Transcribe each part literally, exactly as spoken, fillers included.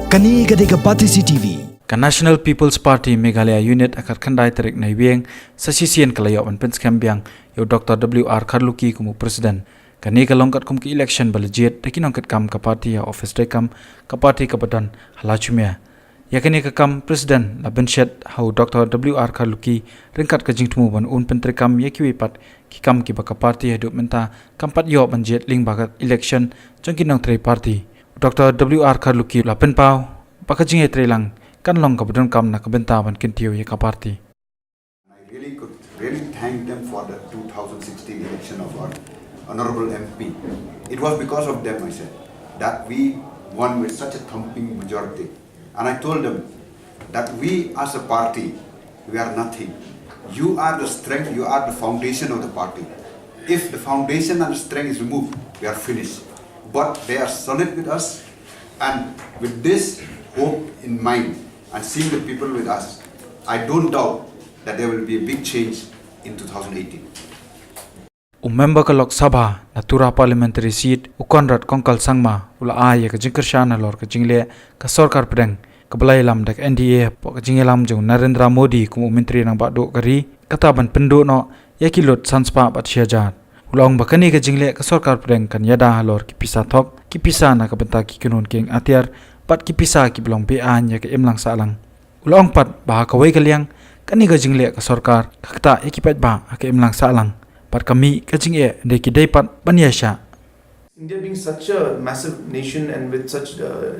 Kane ka dei ka Batesi T V. Ka National People's Party Meghalaya Unit ha ka khatkhyndai tarik Naiwieng sa shisien ka la ïoh ban pynskhem biang ïa u Doctor W R Kharlukhi kum u President. Kane ka long katkum ka election ba la jied da ki nongkitkam ka party ha office treikam ka party kaba don ha Laitumkhrah. Ïa kane ka kam President la pynshet ha u Doctor W R Kharlukhi ryngkat ka jingthmu ban un pyntreikam ïa kiwei pat ki kam kiba ka party haduh mynta kam pat ïoh ban jied lyngba ka election jong ki nongtrei party. U Doctor W R Kharlukhi la pynpaw ba ka jingïatreilang kan long kaba donkam na ka bynta ban kyntiew ïa ka party. I really could really thank them for the two thousand sixteen election of our honorable M P. It was because of them, I said, that we won with such a thumping majority. And I told them that we as a party, we are nothing. You are the strength, you are the foundation of the party. If the foundation and the strength is removed, we are finished. But they are solid with us, and with this hope in mind and seeing the people with us, I don't doubt that there will be a big change in two thousand eighteen. U member ka Lok Sabha na Tura Parliamentary Seat, u Conrad Kongkal Sangma, u la ai ïa ka jingkyrshan halor ka jingleh ka sorkar pdeng kaba la ïalam da ka N D A hapoh ka jingïalam jong u Narendra Modi kum u Myntri Rangbah Duh ka ri, kata ban pynduh noh ïa ki lut san spah bad shi hajar. U la ong ba kane ka jingleh ka sorkar pdeng kan ïada halor ki pisa thok, ki pisa na ka bynta ki kynhun kieng atiar bad ki pisa kiba long be-aiñ ïa ka imlang sahlang. U la ong pat ba ha kawei ka liang kane ka jingleh ka sorkar ka ktah ïa ki paidbah ha ka imlang sahlang bad ka mih ka jingeh hynrei ki dei pat ban ïaishah. India being such a massive nation and with such uh,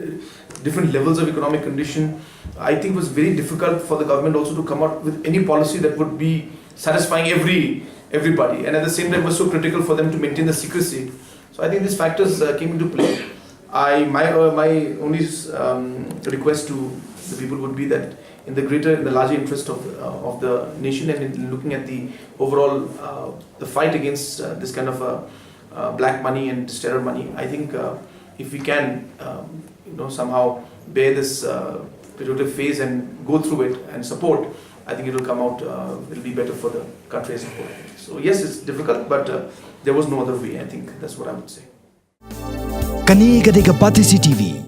different levels of economic condition, I think it was very difficult for the government also to come out with any policy that would be satisfying every everybody, and at the same time was so critical for them to maintain the secrecy. So I think these factors uh, came into play. I my uh, my only um, request to the people would be that in the greater, in the larger interest of uh, of the nation, and in looking at the overall uh, the fight against uh, this kind of a uh, black money and terror money. I think uh, if we can, um, you know, somehow bear this uh, pejorative phase and go through it and support, I think it will come out, uh, it will be better for the country as a whole. So yes, it's difficult, but uh, there was no other way. I think that's what I would say. Kane ka dei ka Batesi T V.